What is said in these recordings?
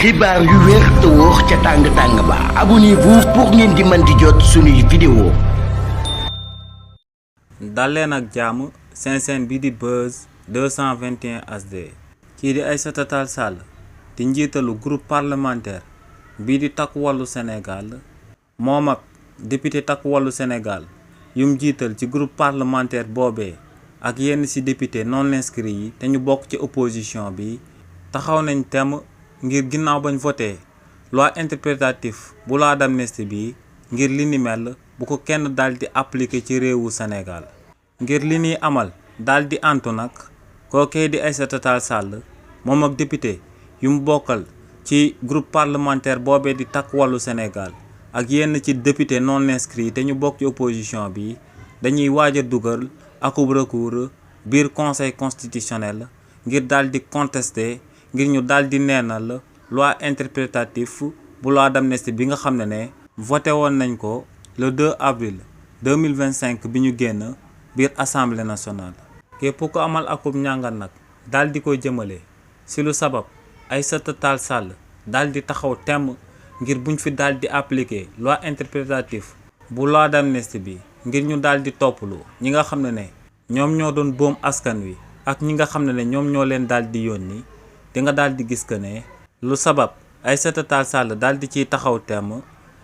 xibaar yu wér te wóor ca tàng-tàng ba abonnez-vous pour ngeen di mën di jot suñuy vidéo. dal leen ak jàmm seen bi di Buzz 221 HD. kii di Aïssata Tall Sall di njiitalu groupe parlementaire bii di Takku Wallu Sénégal moom ak député Takku Wallu Sénégal yum jiital ci groupe parlementaire boobee ak yenn ci député non inscrits yi te ñu bokk ci opposition bi taxaw nañ temm ngir ginnaaw bañ voté loi interprétative bu loi d'amnistie bi ngir li ni mel bu ko kenn daldi appliquer ci réewu Sénégal. ngir li ni amal daldi antu nag kookee di Aïssata Tall Sall moom ak député yu mu bokkal ci groupe parlementaire boobee di Takku Wallu Sénégal ak yenn ci député non inscrits te ñu bokk ci opposition bi dañuy waaj a dugal akub recours biir conseil constitutionnel ngir daldi contester ngir ñu daldi neenal loi interprétative bu loi d'amnistie bi nga xam ne voté woon nañ ko le 2 avril 2025 bi ñu génn biir assemblée nationale. képp ku amal akub ñàngat nag daldi koy jëmale ci lu sabab Aïssata Tall Sall daldi taxaw temm ngir buñ fi daldi appliquer loi interprétative bu loi d'amnistie bi ngir ñu daldi topplu ñi nga xam ne ñoom ñoo doon boom askan wi ak ñi nga xam ne ñoom ñoo leen daldi yónni di nga daldi gis que ne lu sabab Aïssata Tall Sall daldi ciy taxaw temm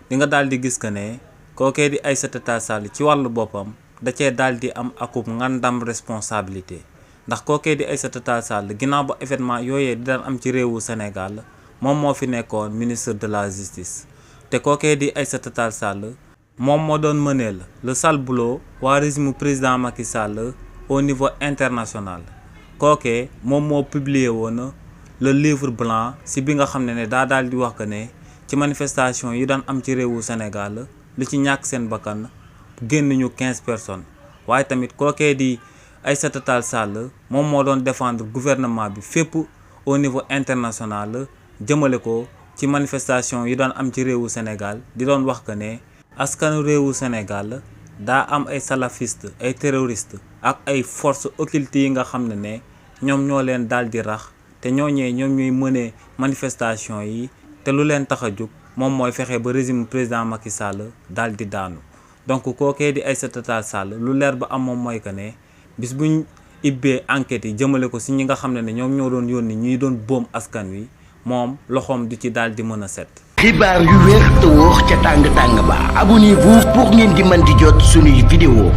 di nga daldi gis que ne kookee di Aïssata Tall Sall ci wàllu boppam da cee daldi am akub ngandam responsabilité ndax kookee di Aïssata Tall Sall ginnaaw ba événement yooyee di daan am ci réewu Sénégal moom moo fi nekkoon ministre de la justice te kookee di Aïssata Tall Sall moom moo doon mëneel le sale boulot waa régime président Macky Sall au niveau international. kookee moom moo publié woon le livre blanc si bi nga xam ne daa daal di wax que ne ci manifestation yi daan am ci réewu Sénégal lu ci ñàkk seen bakkan génn ñu 15 personnes waaye tamit kookee di Aïssata Tall Sall moom moo doon défendre gouvernement bi fépp au niveau international jëmale ko ci manifestation yi daan am ci réewu Sénégal di doon wax que ne askanu réewu Sénégal daa am ay salafiste ay terroriste ak ay forces occultes yi nga xam ne ñoom ñoo leen daal di rax te ñooñee ñoom ñuy mënee manifestation yi te lu leen tax a jóg moom mooy fexe ba régime président Macky Sall daal di daanu. donc kookee di Aïssata Tall Sall lu leer ba am moom mooy que ne bis buñ ibbee enquête yi jëmale ko si ñi nga xam ne ñoom ñoo doon yónni ñuy doon boom askan wi moom loxoom du ci daal di mën a set. xibaar yu wér te wóor ca tàng-tàng ba abonnez-vous pour ngeen di mën di jot suñuy vidéo.